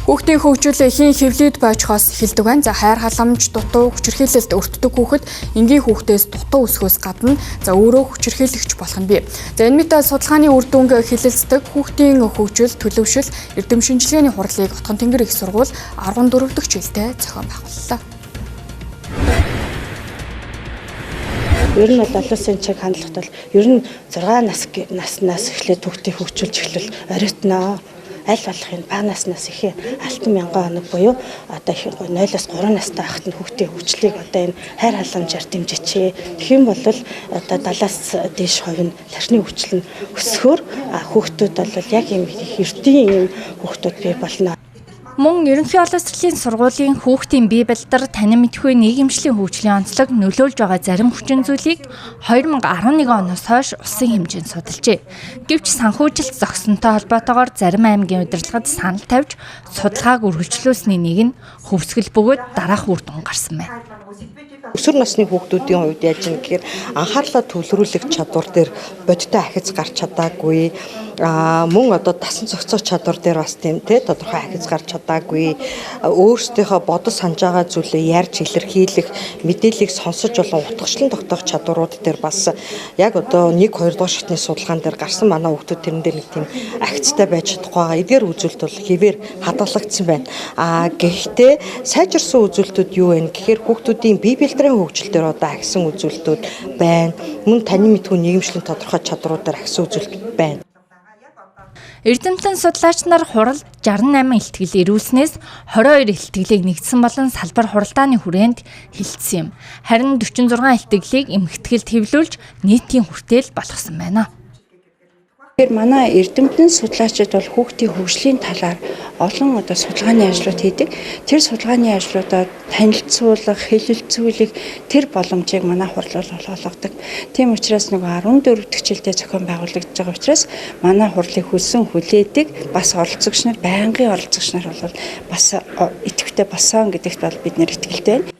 Хүүхдийн хөгжил хийн хэвлийд бойчхоос эхэлдэг байна. За хайр халамж, дутуу, хүчирхийлэлд өртдөг хүүхэд энгийн хүүхдээс дутуу өсөхөөс гадна за өөрөө хүчирхийлэгч болох нь бий. За энэ мэт судалгааны үр дүнг хэлэлцдэг хүүхдийн хөгжил, төлөвшил, эрдэм шинжилгээний хурлыг Отгон Тэнгэр их сургууль 14 дахь жилдээ зохион байгууллаа. Ер нь бол олон улсын чиг хандлагат бол ер нь 6 нас наснаас эхлээд хүүхдийг хөгжүүлж эхлэл оройтноо. Аль болох энэ бага наснаас ихэ алтан мянган хоног буюу одоо 0-оос 3 настай байхад нь хүүхдийн хөгжлийг одоо энэ хайр халамжаар дэмжиж. Тэгэх юм бол одоо 70-аас дээш хувь нь тархины хөгжил нь өсөхөөр хүүхдүүд бол яг юм эртний юм хүүхдүүд бий болно. Мөн ерөнхий боловсролын сургуулийн хүүхдийн бие балдар танин мэдхгүй нийгэмшлийн хөгжлийн онцлог нөлөөлж байгаа зарим хүчин зүйлийг 2011 оноос хойш улсын хэмжээнд судалжээ. Гэвч санхүүжилт зогссонтой холбоотойгоор зарим аймгийн удирдлагад санал тавьж судалгааг үргэлжлүүлсэний нэг нь хөвсгөл бөгөөд дараах үр дүн гарсан байна. Өсвөр насны хүүхдүүдийн хувьд яаж юм гэхээр анхаарлаа төвлөрүүлэх чадвар дээр бодиттой ахиц гарч чадаагүй. Мөн одоо дасан зохицох чадвар дээр бас тийм те тодорхой ахиц гарч чадаагүй. Өөрсдийнхөө бодож санаж байгаа зүйлээ ярьж илэрхийлэх, мэдээллийг сонсож болон утгачлан тогтоох чадварууд дээр бас яг одоо 1 2 дугаар шатны судалгаан дээр гарсан манай хүүхдүүд тэрэн дээр нэг тийм ахицтай байж чадахгүй байгаа. Эдгээр үзүүлэлт бол хэвээр хадгалагдсан байна. Гэхдээ сайжирсан үзүүлэлтүүд юу вэ гэхээр хүүхдүүдийн бие бэлдрийн хөгжил дээр одоо ахисан үзүүлэлтүүд байна. Мөн танин мэдхүй нийгэмшлийн тодорхой чадваруудаар ахисан үзүүлэлт байна. Эрдэмтэн судлаач нар хурал 68 илтгэл ирүүлснээс 22 илтгэлийг нэгдсэн болон салбар хуралдааны хүрээнд хилцсэн юм. Харин 46 илтгэлийг эмхэтгэлд хэвлүүлж нийтийн хүртээл болгосон байна. Тэгэхээр манай эрдэмтэн судлаачид бол хүүхдийн хөгжлийн талаар олон одоо судалгааны ажлууд хийдэг. Тэр судалгааны ажлуудаа танилцуулах, хэлэлцүүлэх тэр боломжийг манай хурал бол олгодог. Тийм учраас нөгөө 14 дахь жилдээ зохион байгуулагдаж байгаа учраас манай хурлыг хүлсэн хүлээдэг бас оролцогч нар, байнгын оролцогч нар бол бас идэвхтэй болсон гэдэгт бол бид нэр итгэлтэй байна.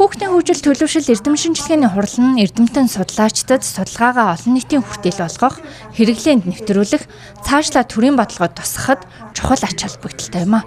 Хүүхдийн хөгжил төлөвшил эрдэм шинжилгээний хурал нь эрдэмтэн судлаачдад судалгаагаа олон нийтийн хүртээл болгох, хэрэглээнд нэвтрүүлэх, цаашлаа төрийн бодлогод тусгахад чухал ач холбогдолтой юм а.